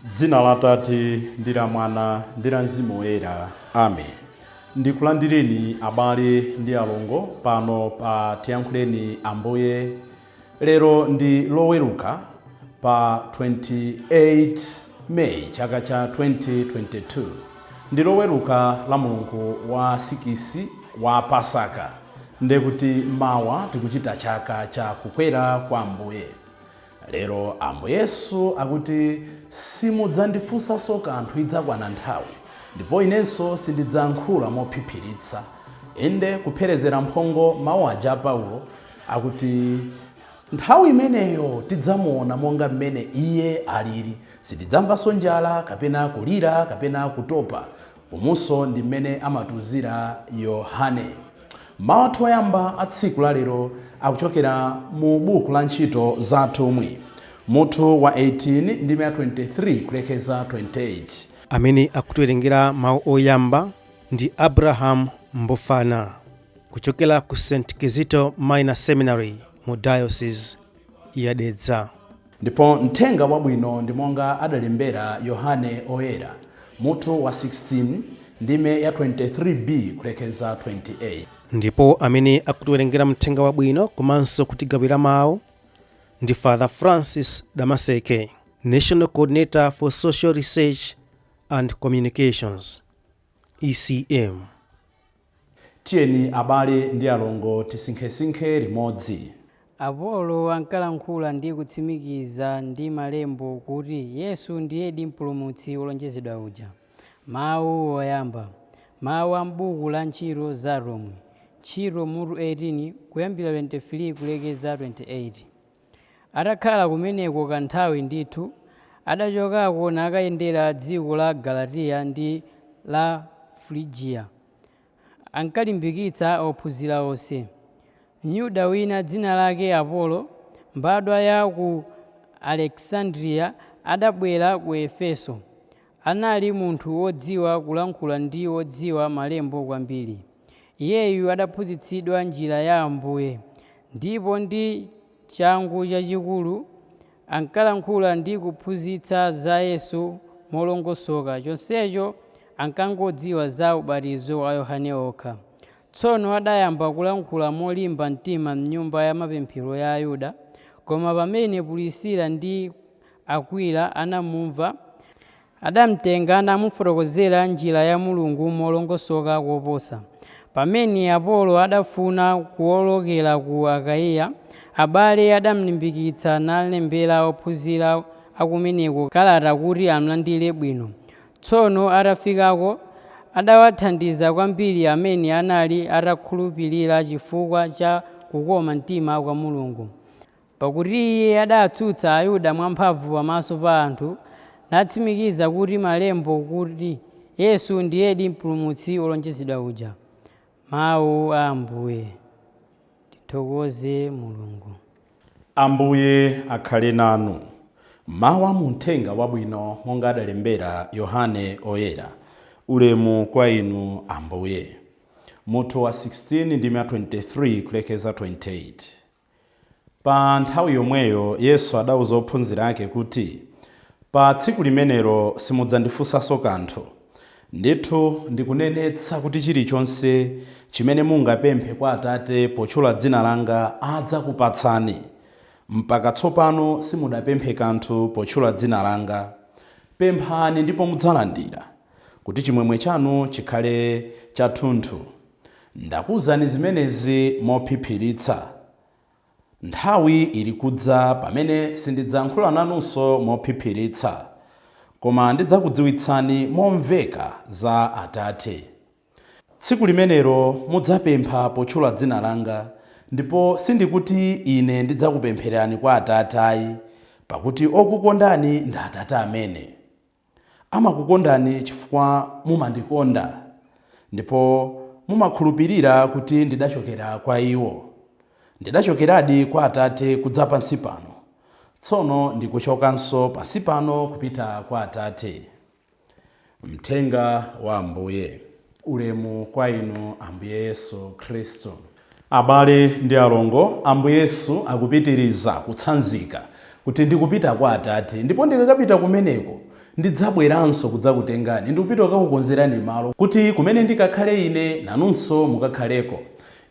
Dzina la Atate ndi la Mwana ndi la Mzimu Woyera. Amen. Ndikulandireni abale ndi alongo pano pa Tiyankhuleni Ambuye. Lero ndi Loweruka pa 28 May chaka cha 2022. Ndi Loweruka la mulungu wa 6 wa Pasaka, ndekuti mawa tikuchita chaka cha kukwera kwa Ambuye. Lero Ambuye Yesu akuti, "Simudzandifunsanso kanthu, idzakwana nthawi, ndipo inenso sindidzayankhula mophiphiritsa." Inde, kupherezera mphongo mawu aja a Paulo akuti nthawi imeneyo tidzamuona monga mmene iye alili, sitidzamvanso njala kapena kulira kapena kutopa. Umunso ndi mmene amatiuzira Yohane. Mawu athu oyamba a tsiku la lero akuchokera mu buku la Ntchito za Atumwi, mutu wa 18 ndime ya 23 kulekeza 28. Amene akutiwerengera mawu oyamba ndi Abraham Mbofana kuchokera ku St Kizito Minor Seminary mu Diocese ya Dedza. Ndipo mthenga wabwino ndi monga adalembera Yohane Oyera, mutu wa 16 ndime ya 23b kulekeza 28. Ndipo amene akutiwerengera mthenga wabwino komanso kutigawira mawu ndi Father Francis Damaseke, National Coordinator for Social Research and Communications, ECM. Tiyeni abale ndi alongo tisinkhesinkhe limodzi. Apolo ankalankhula ndi kutsimikiza ndi malembo kuti Yesu ndiyedi Mpulumutsi wolonjezedwa uja. Mawu oyamba. Mawu a m'buku la Ntchito za Atumwi, Ntchito mutu 18 kuyambira 23 kulekeza 28. Atakhala kumeneko kanthawi ndithu, adachokako nakayendera dziko la Galatiya ndi la Frigiya, ankalimbikitsa ophunzira onse. Myuda wina dzina lake Apolo, mbadwa ya ku Alexandriya, adabwera ku Efeso. Anali munthu wodziwa kulankhula ndi wodziwa malembo kwambiri. Iyeyu adaphunzitsidwa njira ya Ambuye, ndipo ndi changu chachikulu ankalankhula ndi kuphunzitsa za Yesu molongosoka, chonsecho ankangodziwa za ubatizo wa Yohane okha. Tsono adayamba kulankhula molimba mtima m'nyumba ya mapemphero ya Ayuda. Koma pamene Pulisila ndi Akwila anamumva, adamtenga namufotokozera njira ya Mulungu molongosoka koposa. Pamene Apolo adafuna kuwolokera ku Akaiya, abale adamlimbikitsa nalembera ophunzira akumeneko kalata kuti amlandire bwino. Tsono atafikako, adawathandiza kwambiri amene anali atakhulupirira chifukwa cha kukoma mtima kwa Mulungu, pakuti iye adatsutsa Ayuda mwamphamvu pamaso pa anthu, natsimikiza kuti malembo kuti Yesu ndiyedi Mpulumutsi wolonjezedwa uja. Mawu a Ambuye. Tithokoze Mulungu. Ambuye akhale nanu. Mawu a muthenga wabwino monga adalembera Yohane Oyera. Ulemu kwa inu, Ambuye. Mutu wa 16 ndime ya 23 kulekeza 28. Pa nthawi yomweyo Yesu adauza ophunzira ake kuti, "Pa tsiku limenelo simudzandifunsanso kanthu. Ndithu ndikunenetsa kuti chilichonse chimene mungapemphe kwa Atate potchula dzina langa adzakupatsani. Mpaka tsopano simudapemphe kanthu potchula dzina langa. Pemphani ndipo mudzalandira, kuti chimwemwe chanu chikhale chathunthu. Ndakuwuzani zimenezi mophiphiritsa. Nthawi ili kudza pamene sindidzayankhula nanunso mophiphiritsa, koma ndidzakudziwitsani momveka za Atate. Tsiku limenelo mudzapempha potchula dzina langa, ndipo sindikuti ine ndidzakupempherani kwa Atate ayi, pakuti okukondani ndi Atate amene. Amakukondani chifukwa mumandikonda, ndipo mumakhulupirira kuti ndidachokera kwa iwo. Ndidachokeradi kwa Atate kudza pansi pano. Tsono ndikuchokanso pansi pano kupita kwa Atate." Mthenga wa Ambuye. Ulemu kwa inu, Ambuye Yesu Khristu. Abale ndi alongo, Ambuye Yesu akupitiriza kutsanzika kuti ndikupita kwa Atate, ndipo ndikakapita kumeneko Ndidzabweranso kudzakutengani, ndikupita kukakukonzerani malo, kuti kumene ndikakhale ine nanunso mukakhaleko.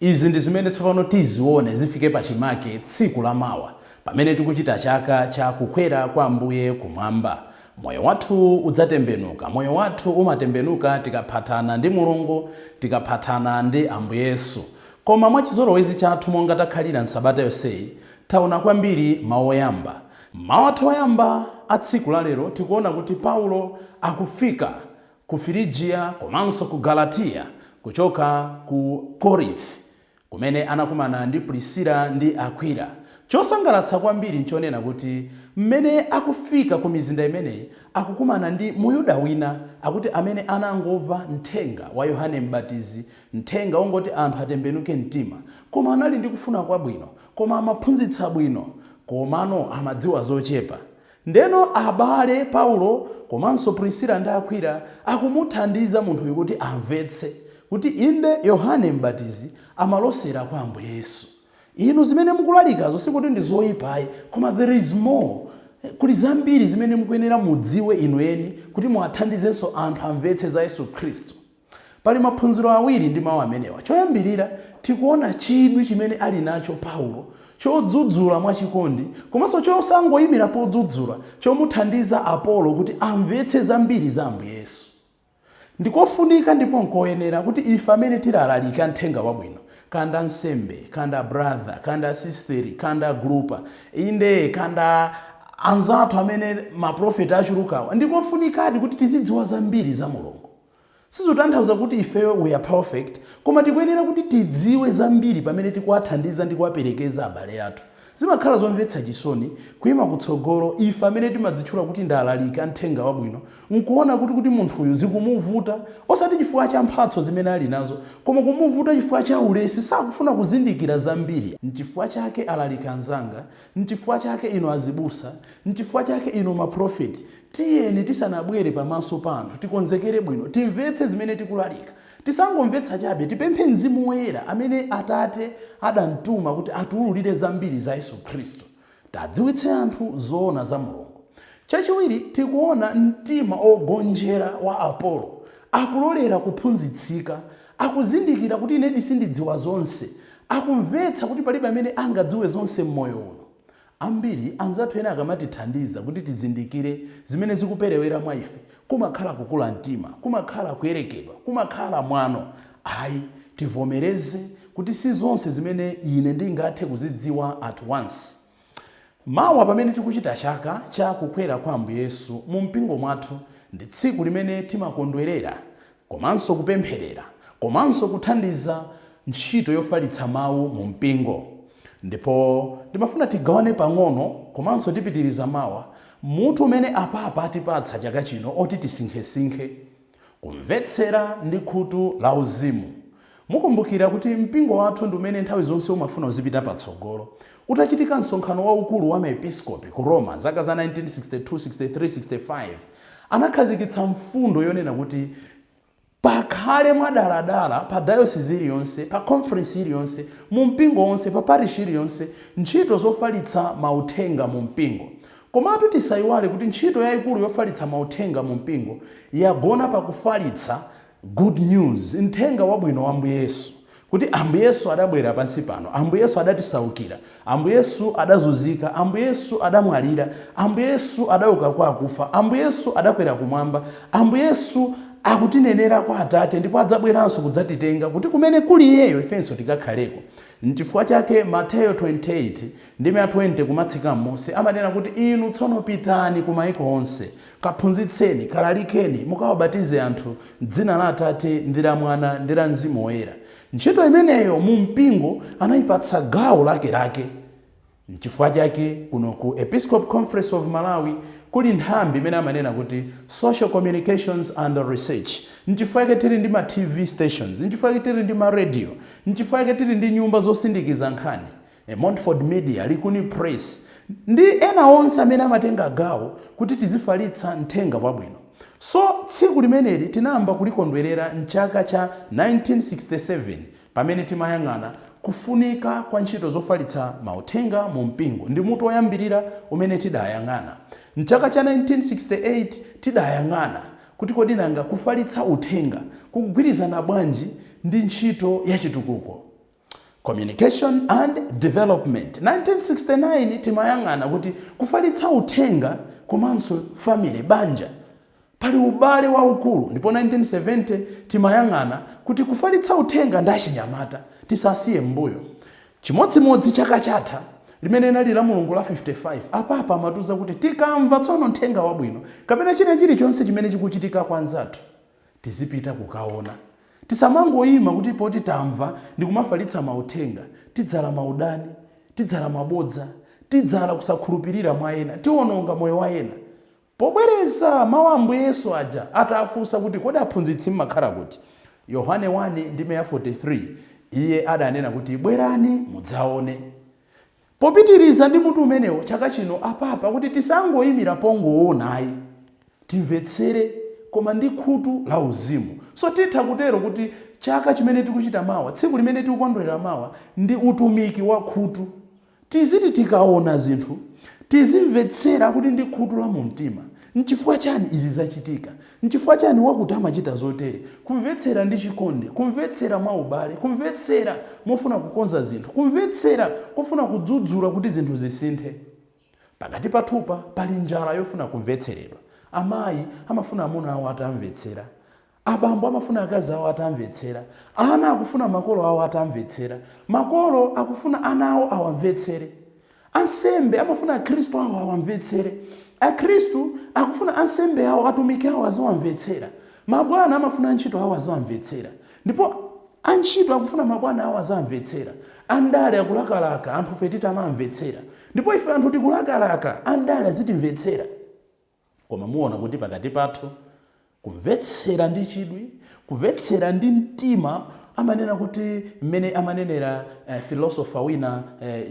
Izi ndi zimene tsopano tizione zifike pachimake tsiku la mawa, pamene tikuchita chaka cha kukwera kwa Ambuye kumwamba. Moyo wathu udzatembenuka. Moyo wathu umatembenuka tikaphatana ndi Mulungu, tikaphatana ndi Ambuye Yesu. Koma mwachizolowezi chathu, monga takhalira nsabata yonseyi, taona kwambiri mawu oyamba. Mawu athu oyamba a tsiku la lero, tikuona kuti Paulo akufika ku Firigiya komanso ku Galatiya kuchoka ku Corinth, kumene anakumana ndi Priscilla ndi Akwila. Chosangalatsa kwambiri nchonena kuti mmene akufika ku mizinda imeneyi, akukumana ndi Muyuda wina, akuti amene anangomva mthenga wa Yohane Mbatizi, mthenga wongoti anthu atembenuke mtima, koma anali ndi kufuna kwabwino, koma amaphunzitsa bwino, komano amadziwa zochepa. Ndeno abale Paulo komanso Priscilla ndi Akwila akumuthandiza munthuyu kuti amvetse kuti inde, Yohane Mbatizi amalosera kwa Ambuye Yesu. Inu zimene mukulalikazo sikuti ndi zoyipayi, koma there is more, kuli zambiri zimene mukuyenera mudziwe inu eni kuti muwathandizenso anthu amvetse za Yesu Khristu. Pali maphunziro awiri ndi mawu amenewa. Choyambirira, tikuona chidwi chimene ali nacho Paulo chodzudzula mwachikondi, komanso chosangoyimira podzudzula, chomuthandiza Apolo kuti amvetse zambiri za Ambuye Yesu. Ndikofunika ndipo nkoyenera kuti ife amene tilalalika mthenga wabwino, kanda nsembe, kanda brother, kanda sister, kanda grupa, inde, kanda anzathu amene maprofeti achulukawa, ndikofunikadi kuti tizidziwa zambiri za Mulungu. Sizotanthauza kuti ifeyo we are perfect, koma tikuyenera kuti tidziwe zambiri pamene tikuwathandiza ndi kuwaperekeza abale athu. Zimakhala zomvetsa chisoni kuyima kutsogolo, ife amene timadzitchula kuti ndalalika mthenga wabwino, nkuona kuti munthuyu zikumuvuta, osati chifukwa cha mphatso zimene ali nazo, koma kumuvuta chifukwa cha ulesi, sakufuna kuzindikira zambiri. Nchifukwa chake, alaliki anzanga, nchifukwa chake inu azibusa, nchifukwa chake inu maprofeti, tiyeni tisanabwere pamaso pa anthu tikonzekere bwino, timvetse zimene tikulalika. Tisangomvetsa chabe, tipemphe Mzimu Woyera amene Atate adamtuma kuti atiwululire zambiri za Yesu Khristu, tadziwitse anthu zoona za Mulungu. Chachiwiri, tikuona mtima ogonjera wa Apolo. Akulolera kuphunzitsika, akuzindikira kuti inedi sindidziwa zonse, akumvetsa kuti palibe amene angadziwe zonse m'moyo uno. Ambiri anzathu ena akamatithandiza kuti tizindikire zimene zikuperewera mwa ife, kumakhala kukula mtima, kumakhala kuyerekedwa, kumakhala mwano. Ayi, tivomereze kuti si zonse zimene ine ndingathe kuzidziwa at once. Mawa pamene tikuchita chaka cha kukwera kwa Ambuye Yesu mu mpingo mwathu, ndi tsiku limene timakondwerera komanso kupempherera komanso kuthandiza ntchito yofalitsa mawu mu mpingo. Ndipo ndimafuna tigawane pang'ono, komanso tipitiriza mawa, mutu umene apapa atipatsa chaka chino oti tisinkhesinkhe: kumvetsera ndi khutu la uzimu. Mukumbukira kuti mpingo wathu ndi umene nthawi zonse umafuna uzipita patsogolo. Utachitika msonkhano waukulu wa maepiskopi ku Roma zaka za 1962, 63, 65, anakhazikitsa mfundo yonena kuti pakhale mwadaladala pa diocese iliyonse, pa conference iliyonse, mu mpingo wonse, pa parish iliyonse, ntchito zofalitsa mauthenga mu mpingo. Komatu tisayiwale kuti ntchito yayikulu yofalitsa mauthenga mu mpingo yagona pakufalitsa good news, mthenga wabwino wa Ambuye Yesu, kuti Ambuye Yesu adabwera pansi pano, Ambuye Yesu adatisaukira, Ambuye Yesu adazunzika, Ambuye Yesu adamwalira, Ambuye Yesu adauka kwa akufa, Ambuye Yesu adakwera kumwamba, Ambuye Yesu akutinenera kwa Atate ndipo adzabweranso kudzatitenga kuti kumene kuli iyeyo ifenso tikakhaleko. Nchifukwa chake Mateyo 28 ndi 20 kumatsika m'munsi amanena kuti, "Inu tsono pitani ku maiko onse, kaphunzitseni, kalalikeni, mukawabatize anthu m'dzina la Atate ndi la Mwana ndi la Mzimu Woyera." Ntchito imeneyo mu mpingo anayipatsa gawo lakelake. Nchifukwa chake kuno ku Episcopal Conference of Malawi kuli nthambi imene amanena kuti Social Communications and Research. Nchifukwa chake tili ndi ma TV stations, nchifukwa chake tili ndi ma radio, nchifukwa chake tili ndi nyumba zosindikiza nkhani, Montfort Media, Likuni Press ndi ena onse amene amatenga gawo kuti tizifalitsa mthenga wabwino. So tsiku limeneli tinayamba kulikondwerera mchaka cha 1967, pamene timayang'ana kufunika kwa ntchito zofalitsa mauthenga mu mpingo. Ndi mutu woyambirira umene tidayang'ana. Mchaka cha 1968 tidayang'ana kuti kodi nanga kufalitsa uthenga kukugwirizana bwanji ndi ntchito ya chitukuko, communication and development. 1969 timayang'ana kuti kufalitsa uthenga komanso family, banja, pali ubale waukulu. Ndipo 1970 timayang'ana kuti kufalitsa uthenga ndi achinyamata, tisasiye mbuyo. Chimodzimodzi chaka chatha limene linali la Mulungu la 55, apapa amatiuza kuti tikamva tsono mthenga wabwino kapena china chilichonse chimene chikuchitika kwa anzathu, tizipita kukaona. Tisamangoyima kuti poti tamva ndi kumafalitsa mauthenga. Tidzala maudani, tidzala mabodza, tidzala kusakhulupirira mwa ena, tiwononga moyo wa ena. Pobwereza mawu a Ambuye Yesu aja atafunsa kuti, "Kodi aphunzitsi mmakhala kuti?" Yohane 1 ndime ya 43, iye adanena kuti, "Bwerani mudzaone." Popitiriza ndi mutu umenewo, chaka chino apapa kuti tisangoyimira pongoonayi, timvetsere koma ndi khutu la uzimu. So titha kutero kuti chaka chimene tikuchita mawa, tsiku limene tikukondwerera mawa, ndi utumiki wa khutu. Tiziti tikaona zinthu, tizimvetsera kuti ndi khutu la mumtima, nchifukwa chani izi zachitika? Nchifukwa chani wakuti amachita zotere? Kumvetsera ndi chikondi, kumvetsera mwa ubale, kumvetsera mofuna kukonza zinthu, kumvetsera kofuna kudzudzula kuti zinthu zisinthe. Pakati pathupa pali njala yofuna kumvetseredwa. Amayi amafuna amuna awo atamvetsera, abambo amafuna akazi awo atamvetsera, ana akufuna makolo awo atamvetsera, makolo akufuna ana awo awamvetsere, ansembe amafuna akhristu awo awamvetsere, akhristu akufuna ansembe awo, atumiki awo aziwamvetsera, mabwana amafuna antchito awo aziwamvetsera, ndipo antchito akufuna mabwana awo azamvetsera. Andale akulakalaka anthu fe titamamvetsera, ndipo ife anthu tikulakalaka andale azitimvetsera. Koma muona kuti pakati pathu kumvetsera ndi chidwi, kumvetsera ndi mtima, amanena kuti mmene amanenera philosopher wina,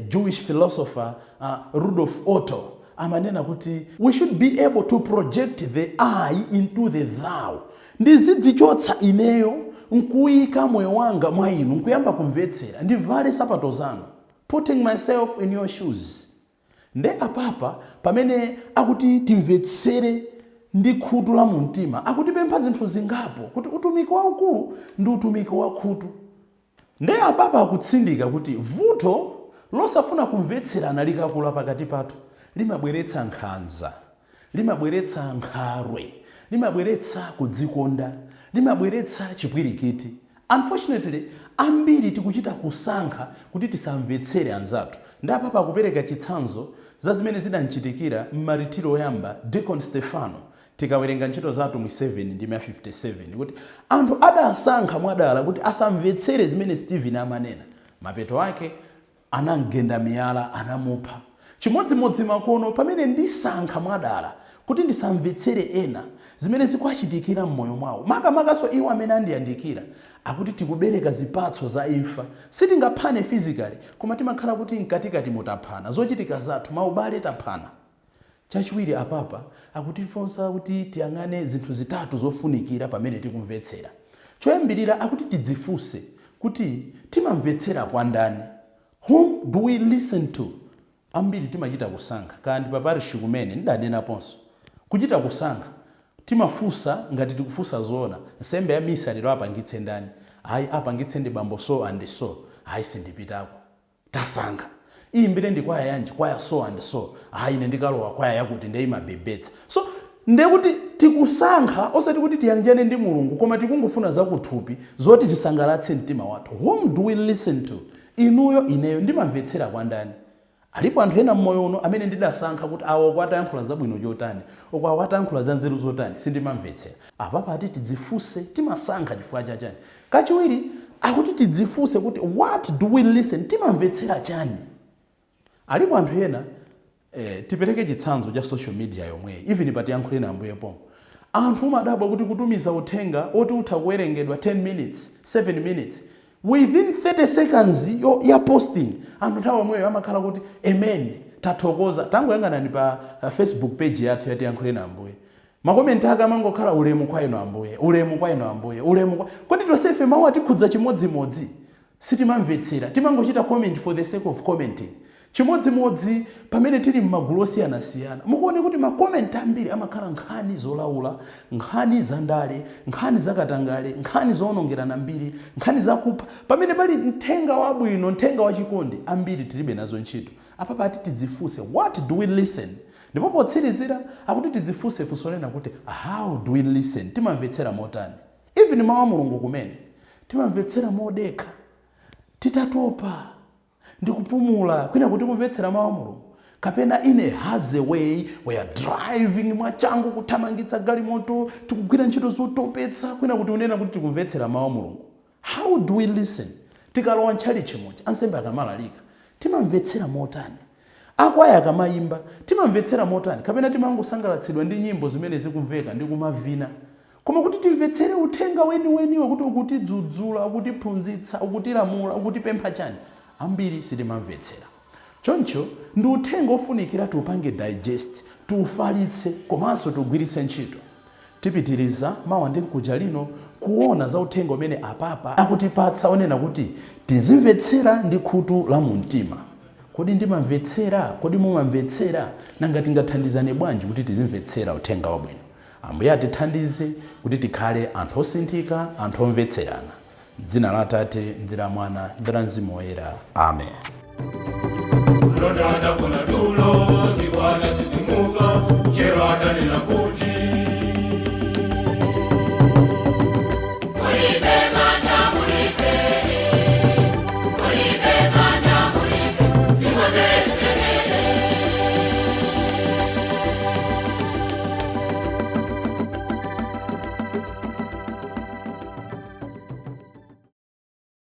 Jewish philosopher Rudolf Otto, amanena kuti we should be able to project the I into the thou. Ndizidzichotsa ineyo nkuyika moyo wanga mwa inu, nkuyamba kumvetsera, ndivale sapato zanu, putting myself in your shoes. Nde apapa pamene akuti timvetsere ndi khutu la mumtima, akutipempha zinthu zingapo kuti utumiki waukulu ndi utumiki wa khutu. Nde apapa akutsindika kuti vuto losafuna kumvetserana likakula pakati pathu, limabweretsa nkhanza, limabweretsa nkhalwe, limabweretsa kudzikonda, limabweretsa chipwirikiti. Unfortunately, ambiri tikuchita kusankha kuti tisamvetsere anzathu. Ndi apapa akupereka chitsanzo za zimene zidanchitikira mmaritiro oyamba, Deacon Stefano. Tikawerenga Ntchito za Atumwi 7 ndi 57, kuti anthu adasankha mwadala kuti asamvetsere zimene Stephen amanena, mapeto ake anamgenda miyala, anamupha. Chimodzimodzi makono, pamene ndisankha mwadala kuti ndisamvetsere ena zimene zikuachitikira m'moyo mwawo, makamakaso iwo amene andiyandikira, akuti tikubereka zipatso za imfa. Sitingaphane physically, koma timakhala kuti mkatikati mutaphana, zochitika zathu, maubale taphana. Chachiwiri, apapa akutifunsa kuti tiyang'ane zinthu zitatu zofunikira pamene tikumvetsera. Choyambirira, akuti tidzifunse kuti timamvetsera kwa ndani? Whom do we listen to? Ambiri timachita kusankha. Kaya ndi paparishi kumene ndidanenaponso, kuchita kusankha. Timafunsa ngati tikufunsa zoona, nsembe ya misa lero apangitse ndani? Ayi, apangitse ndi bambo so and so. Ayi, sindipitako, tasankha. Iyimbire ndi kwaya yanji? Kwaya so and so. Ayi, ine ndikalowa kwaya yakuti, ndeyimabebetsa. So ndekuti tikusankha osati kuti tiyanjane ndi Mulungu, koma tikungofuna zakuthupi zoti zisangalatse mtima wathu. Whom do we listen to? Inuyo, ineyo, ndimamvetsera kwa ndani? Alipo anthu ena mmoyo uno amene ndidasankha kuti awo uko atayankhula zabwino chotani, uko awo atayankhula za nzeru zotani, sindimamvetsera. Apapa ati tidzifunse, timasankha chifukwa chachani? Kachiwiri, akuti tidzifunse kuti what do we listen? Timamvetsera chani? Alipo anthu ena, tipereke chitsanzo cha social media yomweyi, even patiyankhuleni Ambuye pomwe, anthu umadabwa kuti kutumiza uthenga oti utha kuwerengedwa 10 minutes, 7 minutes, within 30 seconds ya posting, anthu nthawi yomweyo amakhala kuti, "Amen, tathokoza." Tangoyang'anani pa Facebook page yathu yatiyankhuleni Ambuye, ma comment ake amangokhala, "Ulemu kwa inu Ambuye, ulemu kwa inu Ambuye, ulemu kwa." Kodi tonsefe mawu atikhudza chimodzimodzi? Sitimamvetsera, timangochita comment for the sake of commenting. Chimodzimodzi pamene tili m'magulu osiyanasiyana, mukuone kuti ma comment ambiri amakhala nkhani zolaula, nkhani zandale, nkhani zakatangale, nkhani zoonongerana mbiri, nkhani zakupha. Pamene pali mthenga wabwino, mthenga wachikondi, ambiri tilibe nazo ntchito. Apa pati tidzifunse, what do we listen? Ndipo potsirizira akuti tidzifunse funso lena kuti, how do we listen? Timamvetsera motani? Even mawu a Mulungu kumene timamvetsera modekha, titatopa ndikupumula kwina kuti kumvetsera mawu a Mulungu, kapena in a hazy way, we are driving mwachangu, kuthamangitsa galimoto, tikugwira ntchito zotopetsa, kwina kuti unena kuti tikumvetsera mawu a Mulungu? How do we listen? Tikalowa ntchalichi muja, ansembe akamalalika, timamvetsera motani? Akwaya akamayimba, timamvetsera motani? Kapena timangosangalatsidwa ndi nyimbo zimene zikumveka ndi kumavina, koma kuti timvetsere uthenga weniweniwo kuti ukutidzudzula, ukutiphunzitsa, ukutilamula, ukutipempha chani, ambiri sitimamvetsera. Choncho ndi uthenga ofunikira tiupange digest, tiufalitse komanso tiugwiritse ntchito. Tipitiriza mawa ndi mkuja lino kuona za uthenga umene apapa akutipatsa onena kuti tizimvetsera ndi khutu la mumtima. Kodi ndimamvetsera? Kodi mumamvetsera? Nanga tingathandizane bwanji kuti tizimvetsera uthenga wabwino? Ambuye atithandize kuti tikhale anthu osinthika, anthu omvetserana. Dzina la Atate ndi la Mwana ndi la Mzimu Woyera, amen. Mlonda adagona tulo ndipo adatsitsimuka, chero adanena kuti